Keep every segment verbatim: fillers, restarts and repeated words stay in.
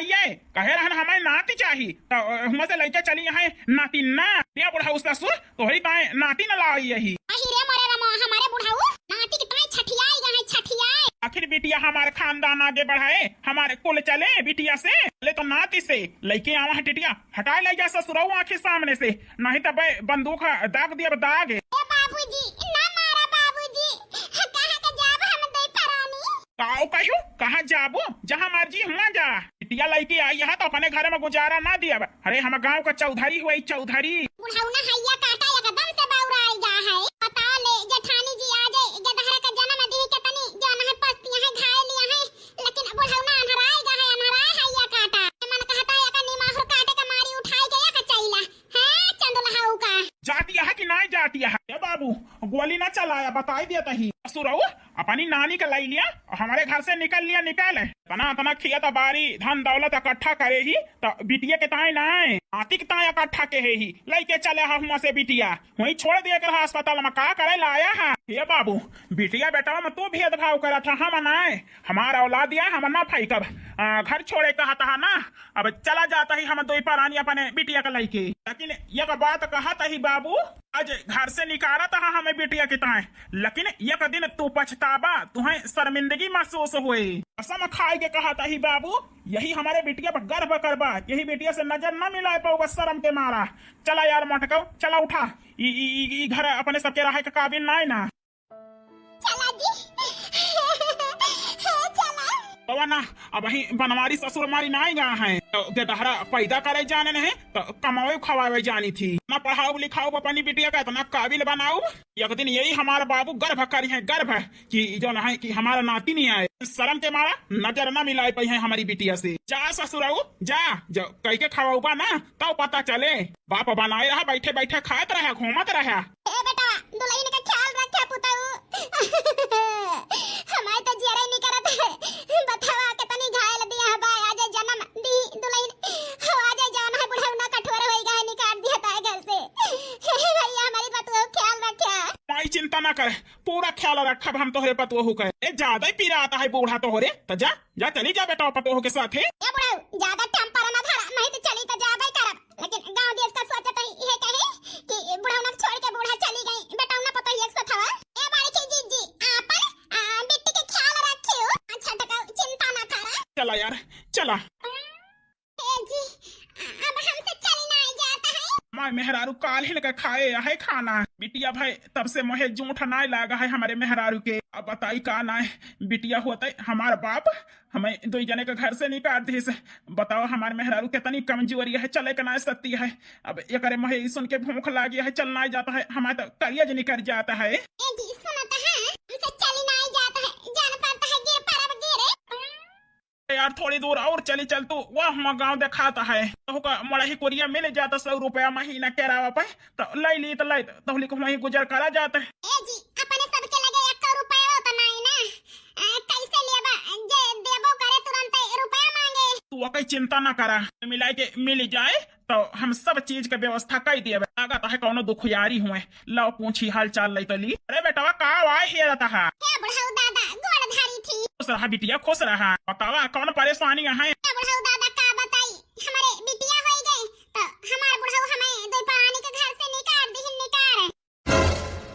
ये कहे रहन हमें नाती चाही, तो हुआ से लइके चली हैं नाती ना। ये बुढ़ऊ ससुर तोहरी ताए नाती न लाई यही। अही रे मोरे रमो, हमारे बुढ़ऊ नाती के ताए छठियाई गए, छठियाई। आखिर बिटिया हमारे खानदान आगे बढ़ाए, हमारे कुल चले बिटिया से, ले तो नाती से लइके आवा है टिटिया, हटाए ले जा ससुरऊ आँखी सामने से, नहीं तो बे बंदूक दाग दिया दाग। ए बाबूजी, ना मारा बाबूजी, कहाँ के जाब हम दे परानी? काओ कहियो, कहाँ जाबो? जहाँ मर्जी हुआ जा। बिटिया लइके आई है तो अपने घर में गुजारा ना दिया। अरे हम गाँव का चौधरी हुए, चौधरी। बुढ़ौना हैया काटा एकदम से बौराई गा है। बताओ ले, जेठानी जी आ जाए, गदहरा का जन्म दी के तनी जौन है पस्तियाँ है, घायल है, लेकिन बुढ़ौना अनहराई गा है, अनहराए हैया काटा। मन कहता है का निमाहुर काटे का मारी उठाई के एक चैला। हाँ, चंदुलहाऊ का। जाती है कि नाई जाती है? ए बाबू, गोली ना चलाया, बताई दिया तही। ससुरऊ, अपनी नानी का लाई लिया, हमारे घर से निकल लिया, निकल। इतना, इतना खेत बारी, धन दौलत इकट्ठा करे ही, तो बिटिया के ताए नाई, नाती के ताए इकट्ठा के है ही, लइके चले हा हुआ से बिटिया, वहीं छोड़ दिया कर अस्पताल में, का करे लाया है? ए बाबू, बिटिया बेटवा में तू भेदभाव करत हा, हम नाई, हमारा औलाद या हम ना फाइकब। आ, घर छोड़े कहत हा ना, अब चला जाता ही हम दोई परानी अपने बिटिया का लइके। लेकिन एक बात कहत ही बाबू, आज घर से निकालत हा हमें बिटिया के ताए, लेकिन एक दिन तू पछताबा, तुहें शर्मिंदगी महसूस होए। कसम खाए के कहत ही बाबू, यही हमारे बिटिया पर गर्व करबा, यही बिटिया से नजर न मिलाए पाऊबा शर्म के मारा। चला यार मोटकऊ, चला उठा, ई, ई, ई, ई घर अपने सबके रहे के काबिल नाई ना। चला जी। चला। बाबा ना, अबहीं बनवारी ससुर मारी नाई गा है। तो गदहरा पैदा करे जाने नहीं, तो कमावे खवावे जानी थी। ना पढ़ाऊ लिखाऊ अपनी बिटिया का इतना काबिल बनाऊ। एक दिन यही हमारा बाबू गर्व करी है, गर्व कि जौन है कि हमारा नाती नहीं आए। शर्म के मारा नजर ना मिलाए पाई है हमारी बिटिया से। जा ससुरऊ, जा, जो कह के खवाऊबा ना, तब पता चले। बाप बनाए रहा, बैठे बैठे खात रहा, घूमत रहा। ए बेटा, दुलहिन का ख्याल रखे पुतऊ। हमारे तो जियरे नहीं करत है। बतावा कितनी घायल दिया है बा, आज जन्म दी दुलहिन। हो आज जवान है बुढ़ऊ ना कठोर होई गए, निकाल दिया था घर से। भैया हमारी बात को ख्याल रखे। माई चिंता ना कर, पूरा ख्याल रखब हम तोहरे पतोहू का। ए ज्यादा ही पीरा आता है बूढ़ा तोहरे, तो जा जा, चली जा बेटा, पतोह के साथे। ए बुढ़ऊ, ज्यादा टेम्पर ना धरा, नहीं तो चली तो जाबे करब। लेकिन गांव देश का सोचत ही इहे कहे कि बुढ़ऊ ना छोड़ के बूढ़ा चली गई, बेटा ना पतोह एक साथ हवा। ए बड़की जीजी, आपन, आ, बिट्टी के ख्याल रखियो। अच्छा टका चिंता ना करा। चला यार, चला। ए जी, अब हमसे चली ना जाता है। माय मेहरारू काल ही लगा खाए है खाना। बिटिया भाई तब से मोहे जूठ नाय लागा है हमारे मेहरारू के। अब बताई का नाय, बिटिया होते हमार बाप हमें दो जने के घर से निकाल दिस। बताओ हमार मेहरारू कितनी कमजोरी है, चले के नाय सकती है। अब एकरे मोहे ई सुन के भूख लागी है, चल नाय जाता है, हमार तो करिया निकल जाता है। ए जी सुनत है, हमसे चली नाय जाता है, जान पड़ता है गिर परब गिरे। यार थोड़ी दूर और चली चल तू, वह हुआ गाँव देखाता है। तोहका मड़ही कुरिया मिल जाता सौ रुपया महीना किरावा पे, तो ले ली तो ले, तोहली को वहीं गुजर करा जाता है। ए जी, अपने सबके लगे एक रुपया तो नहीं ना, आ, कैसे लेबा? जे देबो करे तुरंत रुपया मांगे। तू ओके चिंता ना करा, मिलाई के मिल जाए तो हम सब चीज के व्यवस्था कर दिए। लागत है कौनो दुखियारी हुए, लाओ पूछी हाल चाल लई तली। अरे बेटवा का वाय हेरत हा? हे बुढ़ऊ दादा, गोड़ धरी थी। खुश रहा बिटिया, खुश रहा। बतावा कौन परेशानी है? हे बुढ़ऊ दादा का बताई, हमारे बिटिया होई गई तो हमार बुढ़ऊ हमें दो परानी के घर से निकाल दिहिन, निकाल।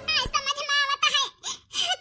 नहीं समझ में आवत है,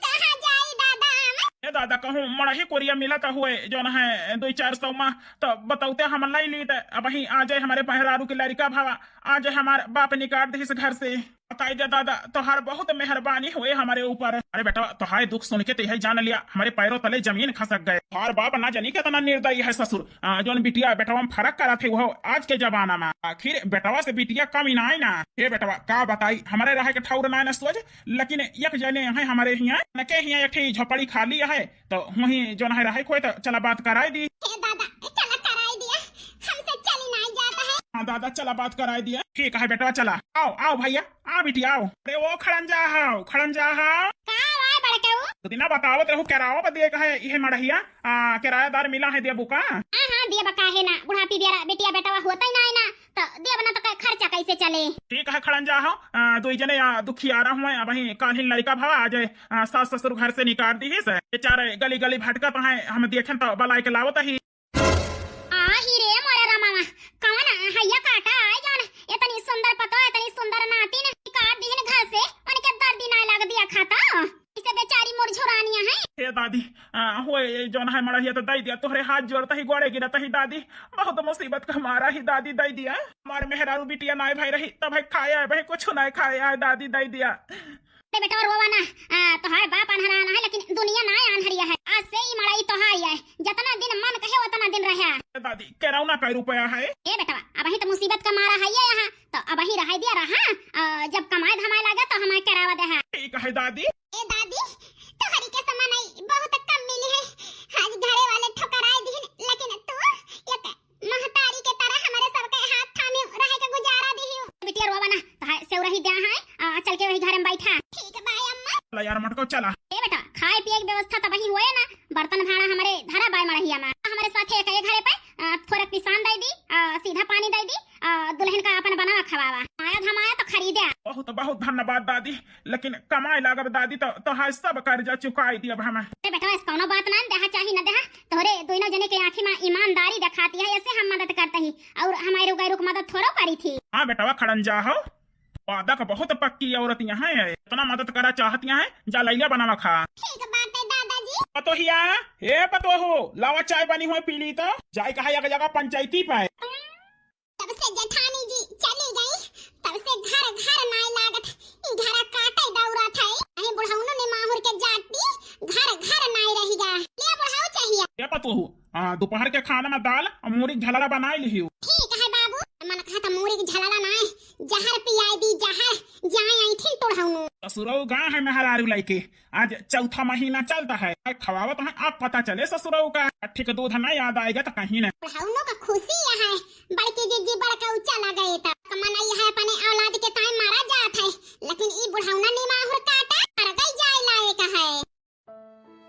कहाँ जाई दादा हम? ए दादा, कहूँ मड़ही कोरिया मिलत हुए जौन है दो चार सौ मा, तो बतौते हम लई ली, तो अबहीं आ जाए हमारे मेहरारू के लड़का भावा, आ जाए हमार बाप निकाल दिस घर से। बताई दे दादा, तोहार बहुत मेहरबानी हुए हमारे ऊपर। अरे बेटा, तोहार दुख सुन के तो यही जान लिया, हमारे पैरों तले जमीन खसक गए। तोहार बाप ना जानी कितना निर्दयी है ससुर, आ, जौन बिटिया बेटवा में फर्क करा थे वो आज के जमाना में। आखिर बेटवा से बिटिया कम ही ना है ना। हे बेटवा, का बताई, हमारे रहे के ठौर ना है ना सोच, लेकिन एक जने हैं हमारे हियाँ, नके हियाँ एक ठे झोपड़ी खाली है, तो वहीं जौन है रहे खोए, तो चला बात कराई दी। हे दादा, चला कराई दिया, हमसे चली नहीं जाता है। हाँ दादा, चला बात कराई दिया। ठीक है बेटवा, चला। आओ, आओ भैया, आ बिटिया आओ। अरे वो खड़ंजा हाव, खड़ंजा हाव। का हुआ बड़कऊ? तो दिना बतावत रहू, किराया पर दिए का है, इहे मड़हिया, आ, किरायादार मिला है, देबू का? हाँ, हाँ, देबा काहे ना, बुढ़ापी बेरा बिटिया बेटवा होता ही ना है ना, तो देब ना तो कै-, खर्चा कैसे चले? ठीक है खड़ंजा हाव, आ, दुई जने, आ, दुखियारा हुए, अबहीं काल्हिन लड़का भवा आ जाए, आ, सास ससुर घर से निकाल दिहिस, बेचारे गली गली भटकत हैं, हम देखें तो बलाई के लावत ही। आ ही रे हैया काटा आए जौन इतनी सुंदर पतोह, इतनी सुंदर नातिन काट दिहिन घर से, उनके दर्दी नाय लाग दिया खाता। इसे बेचारी मुरझुरानिया है। हे दादी, आ, होए, ये जौन है मड़हिया तो दई दिया, तोहरे हाथ जोड़त ही, गोड़े गिरत ही दादी, बहुत मुसीबत का मारा ही दादी, दई दिया। हमार मेहरारू बिटिया नाय भाई रही, तब है खाए आए, भाई कुछ नाय खाए आए दादी, दई दिया। अरे बेटवा रोवा ना, आ, तोहार बाप अन्हरा ना है, लेकिन दुनिया ना अन्हरिया है। आज से ई मड़ई तोहार है, जतना दिन मन कहे उतना दिन रहा। ए दादी, केरौना कै रुपया है? ए बेटवा, अबही तो मुसीबत का मारा है ये यहाँ, तो अबही रहाई दिया रहा, आ, जब कमाए धमाए लागे तो हमारे केरावा दे है। ठीक है दादी। ए दादी, तोहरी के समनई बहुत कम मिली है, आज घरे वाले ठोकराए दिहिन, लेकिन तू एक महतारी के तरह हमरे सबके हाथ थामे रहे के गुजारा दिहियो। बिटिया रोवा ना, तोहार सेवरही द्या है, आ, चल के वही घर में बैठा। ठीक बा अम्मा। चला यार मटको, चला। ए बेटा, खाए पिए की व्यवस्था तबही होए ना, बर्तन भाड़ा हमरे धरा बाय मड़हिया में, हमरे साथे एक, एक घरे पे, आ, थोड़ा पिसान दे दी, आ, सीधा पानी दे दी, आ, दुल्हन का अपन बनावा खवावा, आया धमाया तो खरीद्या। बहुत, बहुत धन्यवाद दादी, लेकिन कमाए लागब दादी तो, तो है सब कर्जा चुकाई दियब हम। अरे बेटा, ऐसा कौनो बात ना, देहा चाही ना देहा, तोहरे दोनों जने के आँखी में ईमानदारी दिखाती है, ऐसे हम मदद करते ही, और हमारे रुका रुक मदद थोड़ो करी थी। हाँ बेटवा, खड़न जा हो, वादा का बहुत पक्की औरत यहाँ है, इतना मदद करा चाहती है, जा लैया बनावा खा। ठीक बात है दादाजी। पतोहिया, हे पतोहू, लावा चाय बनी हुई पी ली तो, जाए कहा एक जगह पंचायती पे। तब से जेठानी जी चली गई, तब से घर घर नाय लागत, ई घरा काटे दौड़त है। अरे बुढ़ौनो ने माहुर के जाति, घर घर नाय रहिगा। ले बुढ़ऊ चाहिए। ए पतोहू, आ, दोपहर के खाना में दाल और मूरी के झलरा बनाई लिहियो। ठीक है बाबू, मन कहा था मूरी के झलरा नाय, जहर पियाई दी, जहर, जाए आई थी तोड़ौनो। ससुरऊ गा है मेहरारू लइके, आज चौथा महीना चलता है, आज खवावत है, अब पता चले ससुरऊ का। ठीक दूध ना याद आएगा तो कहीं ना। बुढ़ौनो का खुशी यह है, बड़के जिज्जी बड़का ऊंचा लगे तो कमन यह है अपने औलाद के ताई मारा जात है, लेकिन ई बुढ़ौना निमाहुर काटा मर गई जाए लायक है।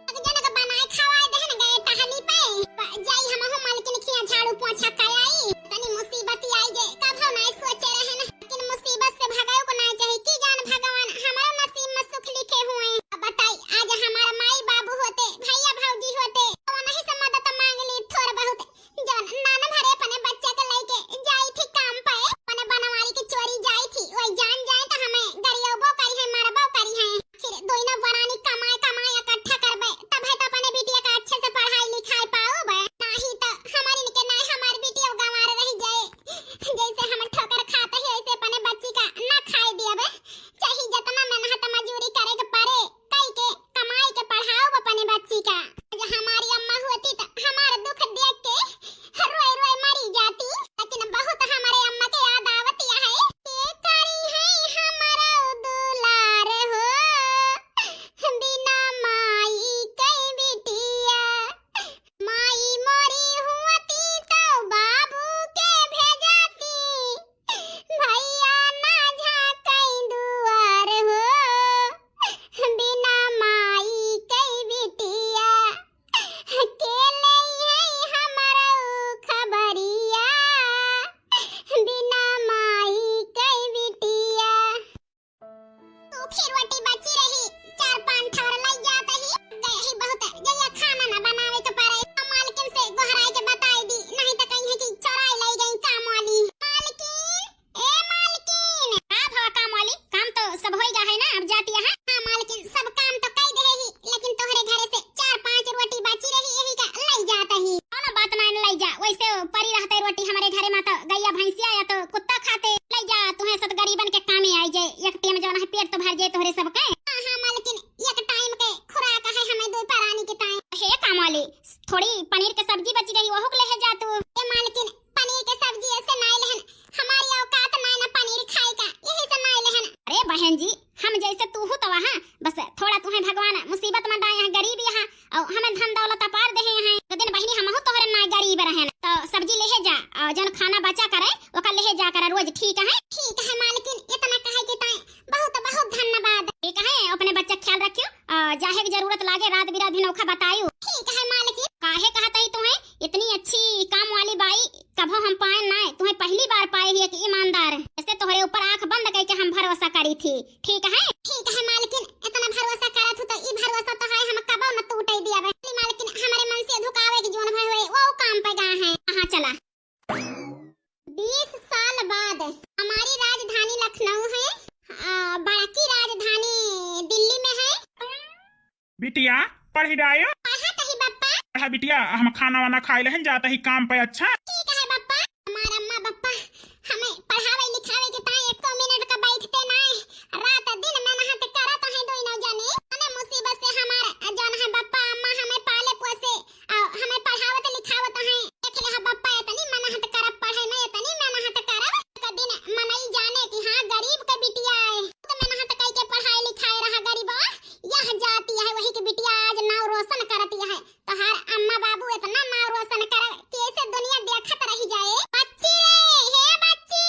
एक जन के बनाए खवाए दहन गए टहली पे, प-, जाई हमहू मालकिन खिया झाड़ू पोछा कराई। तनी मुसीबत आई जे कभो नाय सोचे रहन, लेकिन मुसीबत से भगावे को नाय चाही कि जान भगवान हमारो नसीब में सुख लिखे हुए। अब बताई, आज हमार माई बाबू होते, भैया भौजी होते, तो उन्हीं से मदद मांग ली थोड़ बहुत, जौन नान भरे अपने बच्चा के लेके जाई थी काम पे, अपने बनवारी के चोरी जाई थी, वही जान जाए तो हमें गरियबो करी है, मरबो करी है। फिर दोनों परानी कमाए कमाए इकट्ठा करबे, तब है तो अपने बिटिया का अच्छे से पढ़ाई लिखाई पाओबे, नाही तो हमारी इनके ना हमार बिटिया गंवार रह जाए, जैसे हम ठोकर खाते ही वैसे अपने बच्ची का ना खाए दियबे। चाहे जितना मेहनत मजूरी करे के पड़े, कई के कमाई के पढ़ाओ अपने बच्ची का। अगर हमारी अम्मा होती तो हमारा दुख देख के रोए रोए मरी जाती, लेकिन बहुत हमारे अम्मा के याद आवती है। के करी है हमारा दुलार हो, बिना माई के बिटिया, माई मोरी हुअती तो बाबू के भेजती, भैया ना झांकई दुआर हो, बिना माई के बिटिया, के लइहै हमरो खबरिया, बिना माई के बिटिया। सूखी रोटी बची रही, चार पांच ठौर लई जात ही, गए ही बहुत, जइया खाना ना बनावे के पड़े। हम मालकिन से गोहराई के बताई दी, नहीं तो कहीं है कि चोराई लई गई काम वाली। मालकिन, ए मालकिन। का भवा काम वाली? काम तो सब होई गा है ना, अब जाती है। हाँ मालकिन, सब काम तो कई दे ही, लेकिन तोहरे घरे से चार पांच रोटी बची रही, यही का लई जात ही। कौनो बात ना, लई जा, वैसे परी रहते रोटी हमरे घरे में तो गैया भैंसिया या तो कुत्ता खाते। लई जा, तुहे सब गरीबन के कामे आई जाए, एक टाइम जौन है पेट तो भर जाए तोहरे सबके। हाँ, हाँ, मालकिन, एक टाइम के खुराक है हमें दो परानी के टाइम। हे काम वाली, थोड़ी पनीर के सब्जी बची रही, वहू के लेहे जा तू। ए मालकिन, पनीर के सब्जी ऐसे नाय लेहन, हमारी औकात नाय ना पनीर खाए का, यही से नाय लेहन। अरे बहन जी, हम जैसे तू हो तो वहाँ, बस थोड़ा तुहे भगवान मुसीबत में डाए हैं, गरीब यहाँ, और हमें धन दौलत अपार देहे हैं। एक दिन बहिनी हमहू तोहरे ना गरीब रहन, तो सब्जी लेहे जा, और जौन खाना बचा करे, ओका लेहे जा करे रोज, ठीक है? ठीक है मालकिन, इतना कहे के ताई बहुत बहुत धन्यवाद। ठीक है, अपने बच्चा के ख्याल रखियो, और जाहे के जरूरत लागे, रात बिरात भी नौखा बतायु। ठीक है मालकिन। काहे कहत ही तुहे, इतनी अच्छी काम वाली बाई कभो हम पाए ना, तुहे पहली बार पाए ही एक ईमानदार, ऐसे तोहरे ऊपर आंख बंद करके हम भरोसा करी थी। ठीक है? ठीक है मालकिन, इतना भरोसा करत हूँ तो ई भरोसा तो है हम कबो न टूटे दिया। मालकिन, हमारे मन से झुकावे की जोन भय हुए, वो काम पे गए हैं। हाँ, चला। बीस पढ़ी डायो। पढ़त ही बप्पा। पढ़ा बिटिया, हम खाना वाना खाई लेहन, जात ही काम पे। अच्छा। ठीक है बप्पा। हमार अम्मा बप्पा हमें पढ़ावे लिखावे के ताई एको मिनट का बैठते नाय। रात दिन मेहनत करत हैं दोनों जने। अने मुसीबत से हमार जौन है बप्पा अम्मा हमें पाले पोसे, आ, हमें पढ़ावत लिखावत हैं। देख ले हा बप्पा, इतनी मेहनत करब पढ़े में, इतनी मेहनत करब। एक दिन मनई जाने कि हाँ, गरीब के बिटिया है। तो मेहनत कई के पढ़ाई लिखाए रहा गरीबा, यह जाति है, वही के बिटिया आज नाव रोशन करती है। तोहार अम्मा बाबू इतना नाव रोशन करब, कैसे दुनिया देखत रह जाए। बच्ची रे, हे बच्ची,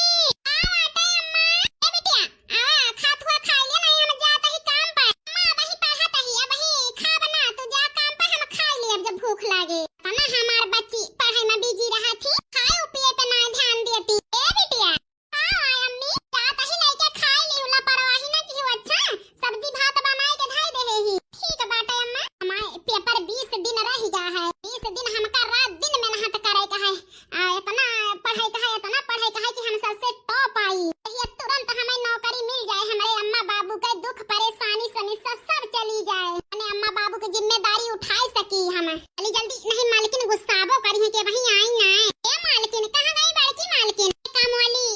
का बाटे अम्मा? ए बिटिया, आवा, खात हुआ खाई ले, नहीं हम जात ही काम पर। अम्मा, अबही पढ़त ही, अबही खाब ना, तू जा काम पर, हम खाई लेब जब भूख लागे। तना हमार बच्ची पढ़े में बिजी रहा थी, खाए पिए पे ना ध्यान देती। ए बिटिया, हाँ, आय अम्मी, जात ही लइके खाई ली, लापरवाही ना की हो, अच्छा? सब्जी भात बनाए के धई देहे ही। ठीक बाटे अम्मा, हमारे पेपर बीस दिन रह गया है। बीस दिन हमका रात दिन मेहनत करे का है। आ, इतना पढ़े का है, इतना पढ़े का है कि हम सबसे टॉप आई। ये तुरंत हमें नौकरी मिल जाए, हमारे अम्मा बाबू के दुख परेशानी समस्या सब चली जाए। अपने अम्मा बाबू की जिम्मेदारी उठाई सकी हम। जल्दी जल्दी, नहीं मालकिन गुस्साबो करी है कि वहीं आई ना। ए मालकिन, कहाँ गई बड़की मालकिन? काम वाली,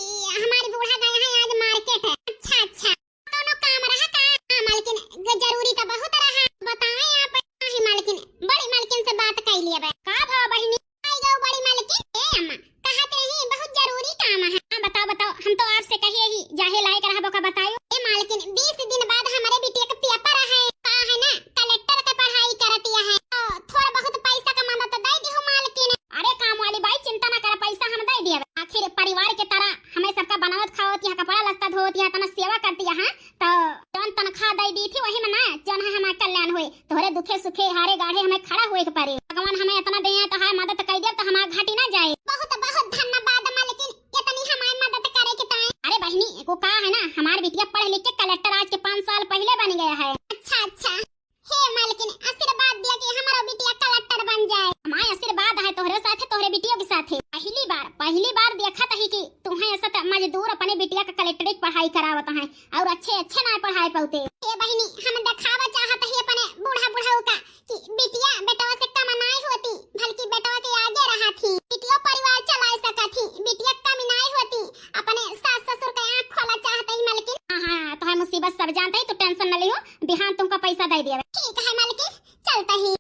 हमारी बूढ़ा गए हैं आज मार्केट। अच्छा, अच्छा, कोनो काम रहा का? हाँ मालकिन, ग-, जरूरी तो बहुत रहा। बताएं आप। नहीं मालकिन, बड़ी मालकिन से बात कर लिया बे। का भा बहिनी? आई गो बड़ी मालकिन। ए अम्मा, कहा ते रही बहुत जरूरी काम है। हाँ बताओ, बताओ, हम तो आपसे कहिए ही, जाहे लायक रहबो का बतायो। ए मालकिन, बीस दिन बाद हमारे बिटिया का पेपर है। का है ना, कलेक्टर का पढ़ाई करतिया है। तो थोड़ा बहुत पैसा का मदद दे दिहो मालकिन। अरे काम वाली बाई, चिंता ना करा, पैसा हम दे दिए। आखिर परिवार के तरह हमें सबका बनावत खावत, यहाँ कपड़ा लत्ता धोवत, यहाँ तना सेवा करतिया है, तो जौन तनख्वाह दे दी थी वही में ना जौन है हमारा कल्याण होए। तोहरे दुखे सुखे हारे गाढ़े हमें खड़ा होए के पड़े। भगवान हमें इतना दे तो हाय मदद कर दे तो हमारा घाटी ना जाए। बहुत बहुत धन्यवाद मालकिन, इतनी हमारी मदद करे के ताई। अरे बहिनी, को का है ना, हमार बिटिया पढ़ लिख के कलेक्टर आज के पाँच साल पहले बन गया है। अच्छा, अच्छा। हे मालकिन, आशीर्वाद दिया कि हमारा बिटिया कलेक्टर बन जाए। हमारे आशीर्वाद है तोहरे साथे, तोहरे बिटियों के साथे। पहली बार, पहली बार देखत ही कि तुम्हें ऐसा त-, मजदूर अपने बिटिया का कलेक्टरेट पढ़ाई करावत हैं और अच्छे, अच्छे ना पढ़ाई पाते। ए बहिनी, हम देखावा चाहत ही अपने बूढ़ा बुढ़ऊ का कि बिटिया बेटवा से कम नाई होती, बल्कि बेटवा के आगे रहा थी, बिटिया परिवार चलाए सकत थी, बिटिया कम नाई होती, अपने सास ससुर का आँख खोला चाहत ही मालकिन। हाँ, हाँ, तो है मुसीबत सब जानते ही, तो tension न लियो, बिहान तुमका पैसा दे दिया। ठीक है मालकिन, चलते ही।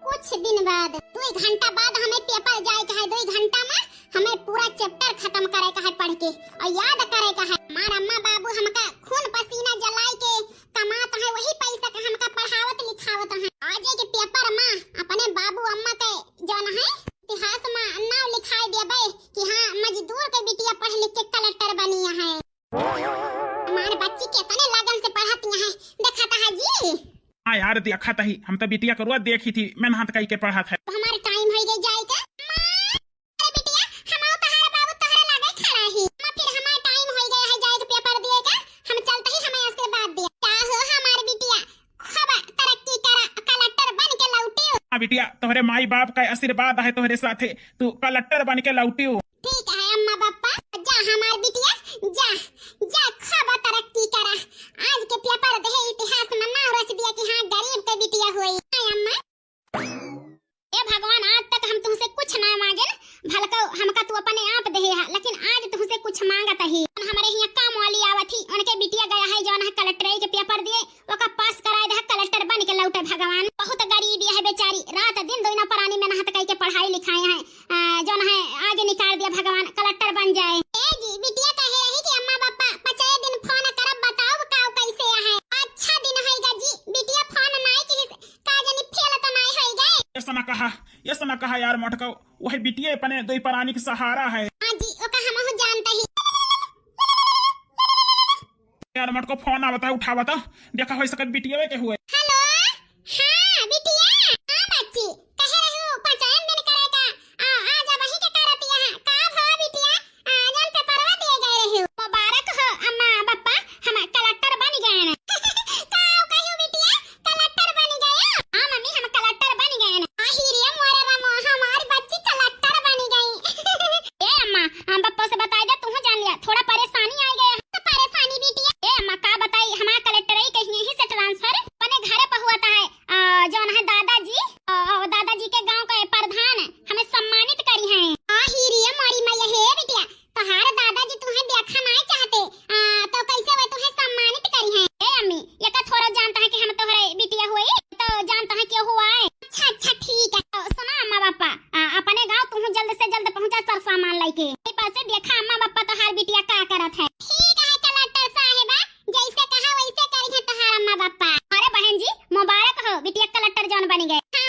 कुछ दिन बाद, दुई घंटा बाद हमें पेपर जाए के है। दुई घंटा में हमें पूरा chapter खत्म करे का है पढ़ के और याद करे का है। हमार अम्मा बाबू हमका खून पसीना जलाए के कमात है, वही पैसा का हमका पढ़ावत लिखावत है। आज के पेपर में अपने बाबू अम्मा के जौन है इतिहास में नाम लिखाई देबे कि हाँ, मजदूर के बिटिया पढ़ लिख के कलेक्टर बनी है। हमार बच्ची कितने लगन से पढ़त है, देखत है जी। हाँ यार, देखत ही, हम तो बिटिया के रोज देखी थी, मेहनत कई के पढ़त है। अब हमार time हो गई जाए के। माँ, अरे बिटिया, हम आओ तोहरे बाबू तोहरे लगे खड़ा ही। माँ, फिर हमार time हो गया है जाए के पेपर दिए के, हम चलते ही हमें आशीर्वाद दिया। का हो हमार बिटिया, खूब तरक्की करा, कलेक्टर बन के लौटियो। हाँ बिटिया, तोहरे माई बाप का आशीर्वाद है तोहरे साथे, तू कलेक्टर बन के लौटियो। ठीक है अम्मा पापा, जा हमार बिटिया, जा, जा खूब तरक्की करा। आज के पेपर देहे इतिहास में नाम रच दिया कि हाँ गरीब के बिटिया हुई। हाँ अम्मा। ए भगवान, आज तक हम तुमसे कुछ ना मांगेन, भलको हमका तू अपने आप देहे हा, लेकिन आज तुमसे कुछ मांगत ही। हमरे हियां काम वाली आवत ही, उनके बिटिया गया है जौन है कलेक्टरी के पेपर दिए, ओका पास कराए दे, कलेक्टर बन के लौटे। भगवान, बहुत गरीब है बेचारी, रात दिन दोइना परानी मेहनत कई के पढ़ाई लिखाए हैं, आ, जौन है आगे निकाल दिया भगवान, कलेक्टर बन जाए। ए जी, बिटिया कहे रही कि अम्मा पापा पचाए दिन फोन करब, बताओ का कैसे है। अच्छा दिन होइगा जी, बिटिया फोन नाई की, का जानी फेल तो नाई होइगा। ऐसा ना कहा, ऐसा ना कहा यार मोटका, वही बिटिया अपने दोई परानी के सहारा है। हाँ जी, ओका हमहू जानते ही। यार मोटको फोन आवता है, उठावा तो। देखा हो सकत बिटिया के हुए। हेलो, हाँ बिटिया, हाँ बच्ची, कहे रही हूँ पचायन दिन करे का, आ, आज अब वही के करत यहाँ, का भा बिटिया, आ, जन पेपरवा दिए गए रही हूँ। मुबारक हो अम्मा पापा, हम कलेक्टर बन गए हैं। का कहियो बिटिया, कलेक्टर बन गए? हाँ मम्मी, हम कलेक्टर बन गए हैं। आही रे मोरे रामो, हमारी बच्ची कलेक्टर बन गई। ए अम्मा, हम पप्पा से बताई दे, तू जान लिया, थोड़ा परेशानी आई गया। तो परेशानी बिटिया? ए अम्मा, का बताई, हमारा कलेक्टर ही कहीं यहीं से ट्रांसफर, अपने घर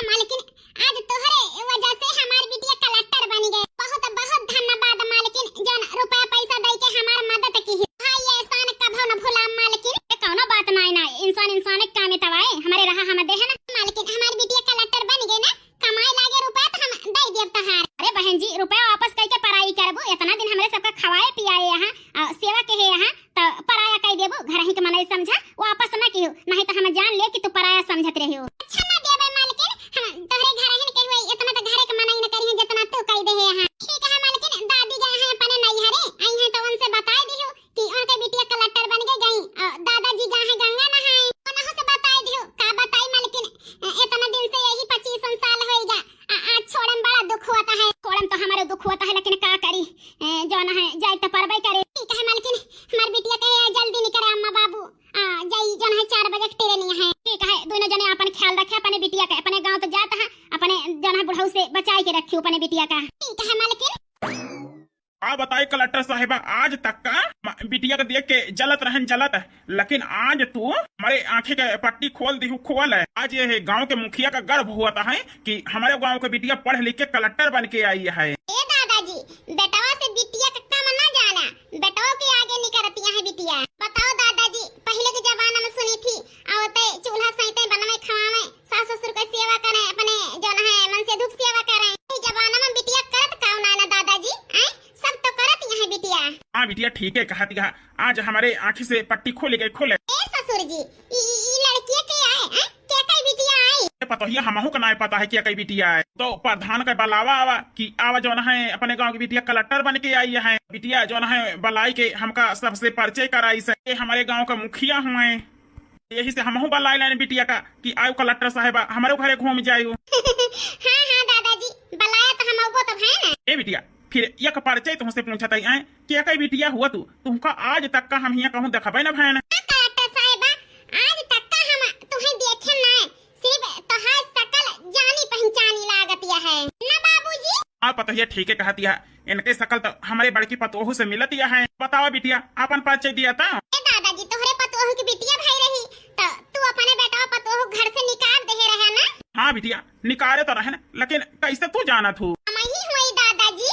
मालकिन, आज तोहरे वजह से हमार बिटिया कलेक्टर बन गए। बहुत बहुत धन्यवाद मालकिन, जौन रुपया पैसा दे के हमार मदद की। हाँ, ये एहसान कभो न भूला मालकिन। ए, कौनो बात नाई ना, इंसान इंसान के काम में तवाए, हमारे रहा हम दे है ना। मालकिन, हमार बिटिया कलेक्टर बन गए ना, कमाए लागे रुपया तो हम दे देब तहार। अरे बहन जी, रुपया वापस कई के पराई करबो? इतना दिन हमरे सबका खवाए पियाए यहाँ, आ, सेवा के है यहाँ, तो पराया कई देबो? घर ही के मनई समझा, वापस ना किहो, नहीं तो हम जान ले कि तू पराया समझत रही हो। अच्छा ना देबे मालकिन, हम तोहरे घर ही के हुए, इतना तो घरे के मनई न करी है जितना तू कई दे है यहाँ। ठीक है मालकिन, दादी गए हैं अपने नैहरे, आई हैं तो उनसे बताई दियो कि उनके बिटिया कलेक्टर बन के गई, अ, दादाजी गए हैं गंगा नहाए। उनहु से बताई दियो। का बताई मालकिन, अ, इतना दिन से यही पच्चीस साल होइगा। आ, आज छोड़म बड़ा दुख होता है। छोड़म तो हमारे दुख होता है, लेकिन का करी, ए, जौन है, जाए तो परबे करे। ठीक है मालकिन, हमार बिटिया कहे है, जल्दी निकरे अम्मा बाबू, आ, जाई जौन है, चार बजे के ट्रेन है। ठीक है, दोनों जने अपन ख्याल रखे अपने बिटिया के, अपने गाँव तो जात है, अपने जौन है बुढ़ऊ से बचाए के रखियो अपने बिटिया का। ठीक है मालकिन। का बताई कलेक्टर साहिबा, आज तक का म-, बिटिया के देख के जलत रहन जलत, लेकिन आज तू हमारे आँखें के पट्टी खोल दिहू, खोल है। आज ये है गाँव के मुखिया का गर्व हुआ था है कि हमारे गाँव के बिटिया पढ़ लिख के कलेक्टर बन के आई है। ए दादाजी, बेटवा से बिटिया का कम ना जाना, बेटवा के आगे निकरतिया है बिटिया। बताओ दादाजी, पहले के जमाना में सुनी थी, आवते चूल्हा सैते बनवे खवावे, सास ससुर के सेवा करे, अपने जौन है मन से दुख सेवा करे। इस जमाना में बिटिया करत का ना ना दादाजी, हैं? सब तो करत यहाँ बिटिया। हाँ बिटिया, ठीक है कहत यहाँ। आज हमारे आँखी से पट्टी खोली गई, खोले। ए ससुर जी, ई, ई, ई लड़किया के आए, हैं? के कई बिटिया आई? ए पतोहिया, हमहू का नाय पता है के कई बिटिया आए। तो प्रधान का बलावा आवा कि आवा जौन है अपने गाँव की बिटिया कलेक्टर बन के आई है। बिटिया जौन है बलाई के हमका सबसे परिचय कराई से, ये हमारे गाँव का मुखिया हुए। यही से हमहू बलाए लाइन बिटिया का कि आयो कलेक्टर साहेबा, हमरो घरे घूम जायो। हाँ, हाँ, दादाजी, बलाया तो हम अउबो तो है ना। ए बिटिया, फिर एक परिचय तुमसे पूछत हई, आए, के कई बिटिया हुआ तू? तुमका आज तक का हम हियाँ कहूँ देखबे न भैन। हाँ, कलेक्टर साहेबा, आज तक का हम तुहें देखे ना, सिर्फ तोहार शकल जानी पहचानी लागत या है। ना बाबूजी? हाँ, पतोहिया ठीके कहत या। इनके शकल तो हमरे बड़की पतोहू से मिलत या है। बतावा बिटिया, आपन परिचय दिया ता। ए दादाजी, तोहरे पतोहू की बिटिया भई रही, तो तू अपने बेटवा पतोहू घर से निकाल देहे रहे ना? हाँ बिटिया, निकाले तो रहन, लेकिन कैसे तू जानत हू? हम ही हुई दादाजी।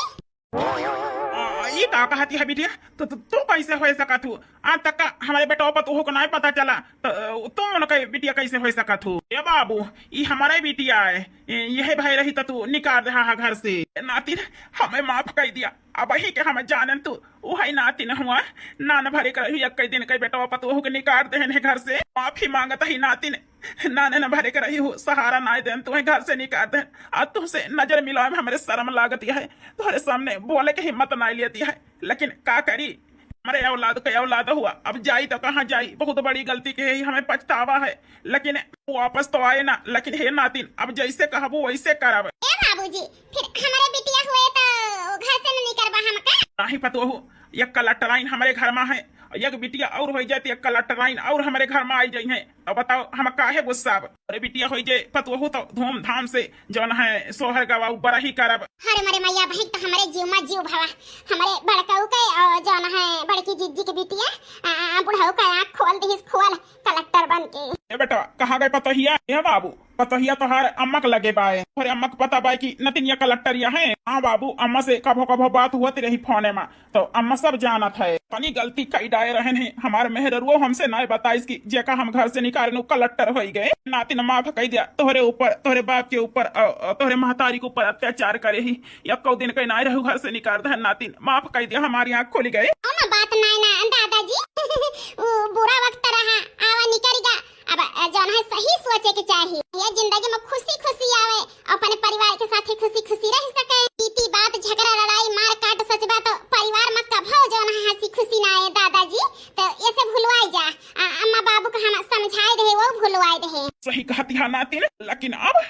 आ, ई का कहत या बिटिया? तो, तो तू कैसे हो सकत हू? आज तक का हमरे बेटवा पतोहू को नहीं पता चला, तो तू उनके बिटिया कैसे हो सकत हू? ए बाबू, ई हमारे बिटिया है, ए, यह भई रही तो तू निकाल देहा घर से। नातिन, हमें माफ कर दिया, अब ही के हम जानन तू उहई नातिन हुआ, नान भरे के रही, एक दिन के बेटवा पतोहू के निकाल देहन है घर से। माफी मांगत ही नातिन, नान न भरे के रही हूँ, सहारा नाय देन, तुम्हें घर से निकाल देन। आज तुमसे नजर मिलावे में हमरे शर्म लागत है, तुम्हारे सामने बोले के हिम्मत नाय लेती है, लेकिन का करी, हमरे औलाद के औलाद हुआ, अब जाई तो कहाँ जाई? बहुत बड़ी गलती के ही हमें पछतावा है, लेकिन वापस तो आए ना। लेकिन हे नातिन, अब जैसे कहबू वैसे करब। ए बाबूजी, फिर हमारे बिटिया हुए तो घर से न निकरबा हमका? नाही पतोहू, एक कलटराइन हमरे घर में है, एक बिटिया और हो जाए तो एक कलटराइन और हमरे घर में आई जाई है। अब बताओ हम काहे गुस्सा अब? अरे बिटिया हो जाए पतोहू तो धूमधाम से जौन है सोहर गवा ऊपर ही करब। अरे मरे मैया बहिन, तो हमरे जीव मा जीव भवा, हमरे बड़कऊ के और जौन है बड़की जिज्जी के बिटिया, आ, बुढ़ऊ का आँख खोल दिहिस, खोल, कलेक्टर बन के। ए बेटा, कहाँ गए पतोहिया? ए बाबू, पतोहिया तोहार अम्मा के लगे बाए। तोहरे अम्मा के पता बाए कि नतिनिया कलेक्टर या है? हाँ बाबू, अम्मा से कभो कभो बात हुआ रही फोने मा, तो अम्मा सब जानत है। तनी गलती कई डाए रहन है, हमार मेहररुओ हमसे नाय बताइस कि जेका हम घर से निकाले नु कलेक्टर होई गए। नातिन माफ कई दिया, तोहरे ऊपर, तोहरे बाप के ऊपर, अ, अ, तोहरे महतारी के ऊपर अत्याचार करे ही। यक्को दिन के नाय रहू घर से निकाल दहन नातिन, माफ कई दिया, हमारी आँख खुल गए। कौनो बात नाय ना दादाजी, उ बुरा वक्त रहा, आवा निकल गा। अब, अ, जौन है सही सोचे के चाही। ये जिंदगी में खुशी खुशी आवे, अपने परिवार के साथे खुशी खुशी रह सके। बीती बात, झगड़ा, लड़ाई, मार काट, सच बात, तो परिवार में कभो जौन है हँसी खुशी ना आए दादाजी, तो ये सब भुलवाई जा। आ, अम्मा बाबू का हम समझाए रहे, वो भुलवाए रहे। सही कहती है नातिन, लेकिन अब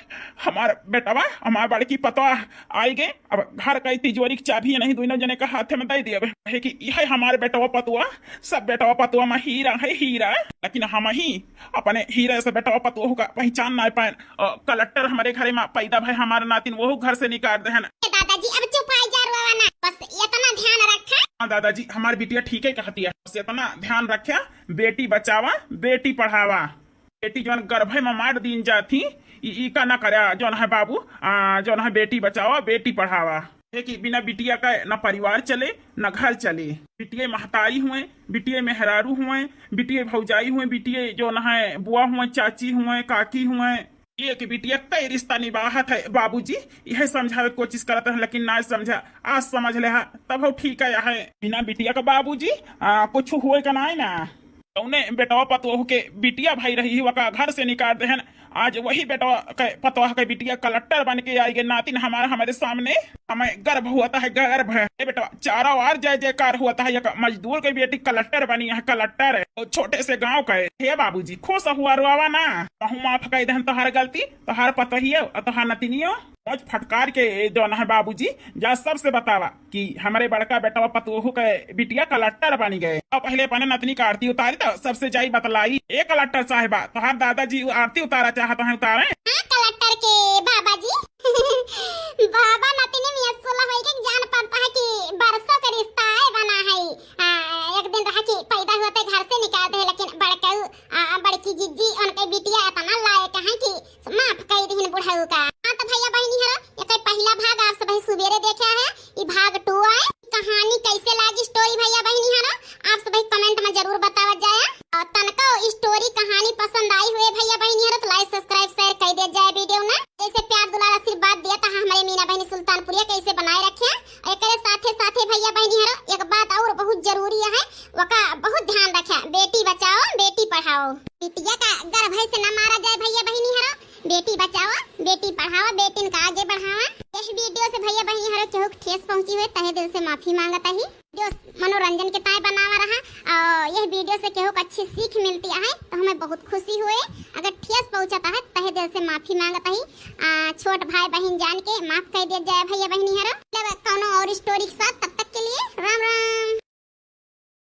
हमार बेटवा, हमार बड़की पतवा आई गए, अब घर का तिजोरी की चाबी नहीं दोनों जने का हाथ में दे दिए। है कि यह हमार बेटवा पतवा, सब बेटवा पतवा में हीरा है, हीरा, लेकिन हम ही अपने हीरे से बेटवा पतोहू का पहचान ना पाए। अ, कलेक्टर हमारे घरे में पैदा भय, हमारे नातिन वहू घर से निकाल दे है ना। ए दादाजी, अब चुप आई जा रोवा ना, बस इतना ध्यान रखा। हाँ दादाजी, हमार बिटिया ठीक है कहती है, बस इतना ध्यान रखा, बेटी बचावा, बेटी पढ़ावा। बेटी जौन गर्भे में मार दीन जाती, ई, ई का ना करा, जौन है बाबू, आ, जौन है बेटी बचावा, बेटी पढ़ावा। है कि बिना बिटिया का न परिवार चले, न घर चले। बिटिया महतारी हुए, बिटिया मेहरारू हुए, बिटिया भौजाई हुए, बिटिया जौन है बुआ हुए, चाची हुए, काकी हुए। एक बिटिया कई रिश्ता निभावत है बाबूजी, यह समझावे के कोशिश करत रहन, लेकिन ना समझा। आज समझ ले हा, तब हो ठीक है। है बिना बिटिया का बाबूजी, आ, कुछ हुए का नाई ना। जौने बेटवा पतोह के बिटिया भाई रही, वका घर से निकाल देहन। आज वही बेटवा के, पतोह के बिटिया कलेक्टर बन के आई गे नातिन हमारा, हमारे सामने। हमें गर्व हुआ है, गर्व है। ए बेटवा, चारों ओर जय जयकार हुआ है, एक मजदूर के बेटी कलेक्टर बनी है, कलेक्टर। और छोटे से गांव का है। हे बाबूजी, खुश हुआ, रोवा ना। कहूँ माफ कह देहन तोहार गलती, तोहार पतोहियो और तोहार नतिनियो। मौज फटकार के जौन है बाबूजी, जा सबसे बतावा कि हमरे बड़का बेटवा पतोहू के बिटिया कलेक्टर बनी गए। अब पहले अपने नतनी का आरती उतारी तो सबसे जाई बतलाई। ए कलेक्टर साहिबा, तोहार दादाजी आरती उतारा चाहत हैं, उतारे? हाँ कलेक्टर के बाबा जी। बाबा नतनी में असुला होई के जान पड़ता है कि बरसों के रिश्ता है बना है। आ, एक दिन रहा कि पैदा होते घर से निकाल दे, लेकिन बड़कऊ, आ, बड़की जिज्जी उनके बिटिया इतना लायक है कि माफ कई दिहिन बुढ़ऊ का। हाँ तो भैया बहिनी हरो, एकर पहिला भाग आप सबही सुबेरे देखे है। ई भाग टू आए। कहानी कैसे लागी स्टोरी भैया बहिनी हरो, आप सबही कमेंट में जरूर बतावत जाया। और तनको स्टोरी कहानी पसंद आई हुए भैया बहिनी हरो तो like subscribe share कर दिया जाए वीडियो में। जैसे प्यार दुलार आशीर्वाद दिया था हमारे मीना बहिनी सुल्तानपुरिया, कैसे बनाए रखे। एकरे साथे साथे भैया बहिनी हरो एक बात और बहुत जरूरी है, वका बहुत ध्यान रखे, बेटी बचाओ बेटी पढ़ाओ। बिटिया का गर्भ से न मारा जाए भैया बहिनी हरो, बेटी बचाओ, बेटी पढ़ाओ, बेटिन का आगे बढ़ावा। यह वीडियो से भैया बहिनी हरो केहू के ठेस पहुँची हुए तहे दिल से माफी मांगत ही। वीडियो मनोरंजन के ताय बनावा रहा और यह वीडियो से केहू के अच्छी सीख मिलती है तो हमें बहुत खुशी हुए। अगर ठेस पहुँचता है तहे दिल से माफी मांगत ही। आ, छोट भाई बहिन जान के माफ कर दिया जाए भैया बहिनी हरो। मतलब कौनो और स्टोरी के साथ, तब तक के लिए राम राम।